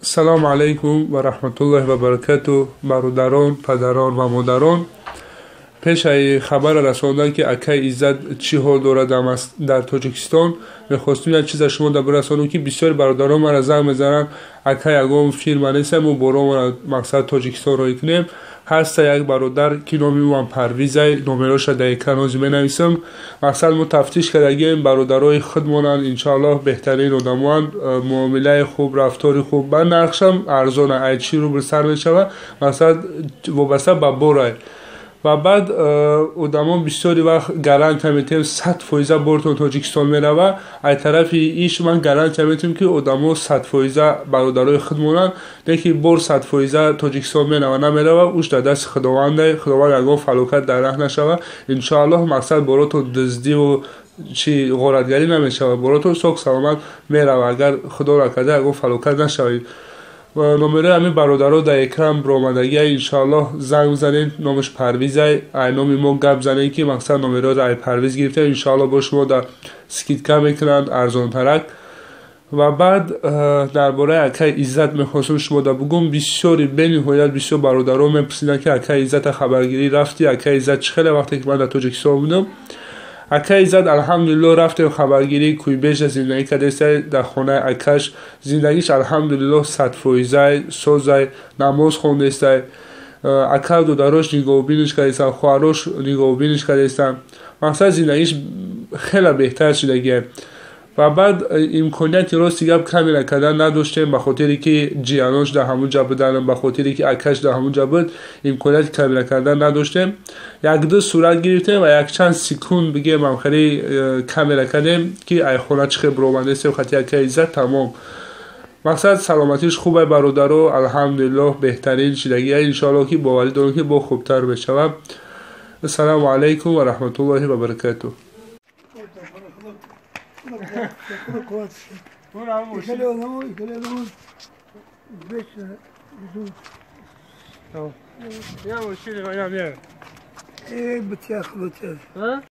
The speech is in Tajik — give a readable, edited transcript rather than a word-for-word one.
Салому алайкум ва раҳматуллоҳи ва баракату, бародарон, падарон ва модарон. Пешаи хабара расондан, ки акаи Иззат чӣ ҳол дорад дар Тоҷикистон, мехостем як чиза шумо да бирасонем, ки бисёри бародарон мара занг мезананд: «Ака, ягон фирма неста, мо боромона, мақсад, Тоҷикистон роҳӣ кунем?» Ҳаста як бародар, ки номи ӯам Парвизай, номероша дар экран ҳозир менависам. Мақсад, мо тафтиш кардагием, бародарои худмонанд, иншоаллоҳ, беҳтарин одамоанд, муомилаи хуб, рафтори хуб ба нархшам арзона, ай 40 рубл сар мешавад, мақсад, вобаста ба борай. Ва баъд одамон бисёри вақт гарантия метиҳем, 100 фоиза бортон Тоҷикистон мерава. Ай тарафи иш ман гарантия метиҳем, ки одамо 100 фоиза бародарои худ монанд, лекин бор 100 фоиза Тоҷикистон мерава, намерава, уш дар дасти Худованда. Худованд ягон фалокат дар раҳ нашава, иншоаллоҳ. Мақсад, боротон дуздиву чи ғоратгарӣ намешавад, боротон сок саломат мерава, агар Худо накарда ягон фалокат нашавед. Номерои ҳамин бародаро дар экран баромадагия, иншоаллоҳ, занг бизанед. Номаш Парвизай, ай номи мо гап занед, ки мақсад, номероро ай Парвиз гирифтем, иншоаллоҳ, бо шумо дар скидка мекунанд, арзонтарак. Ва баъд дар бораи акаи Иззат мехостам шумо да бугум. Бисёри, бениҳоят бисёр бародарон мепурсиданд, ки акаи Иззата хабаргирӣ рафти, акаи Иззат чӣ хеле? Вақте ки ман дар Тоҷикистон будам, акаи Иззат, алҳамдулилло, рафтем хабаргирӣ, Куйбеша зиндагӣ кардеста, дар хонаи акаш. Зиндагиш, алҳамдулилло, 100 фоизай, созай, намоз хондестай, ака додарош нигоҳубиниш кардестанд, хоҳарош нигоҳубиниш кардестанд. Мақсад, зиндагиш хеле беҳтар шудагия. Ва баъд имконияти, рости гап, камера кардан надоштем, ба хотире ки ҷиянош дар ҳамун ҷа буданд, ба хотире ки акаш дар ҳамун ҷа буд, имконияти камера кардан надоштем. Якду сурат гирифтем ва якчанд секунд, бигем, ҳамхеле камера кардем, ки ай хона чӣ хел биромадестем хати акаи Иззат, тамом. Мақсад, саломатиш хубай, бародаро, алҳамдулиллоҳ, беҳтарин шидагия. Иншоаллоҳ, ки боварӣ дорем, ки бо хубтар мешавад. Ассалому алайкум ва раҳматуллоҳи ва баракатуҳ. Хеле одамо, хеле одамо вечно ждут. Я мошини, я Э, бутях, бутях.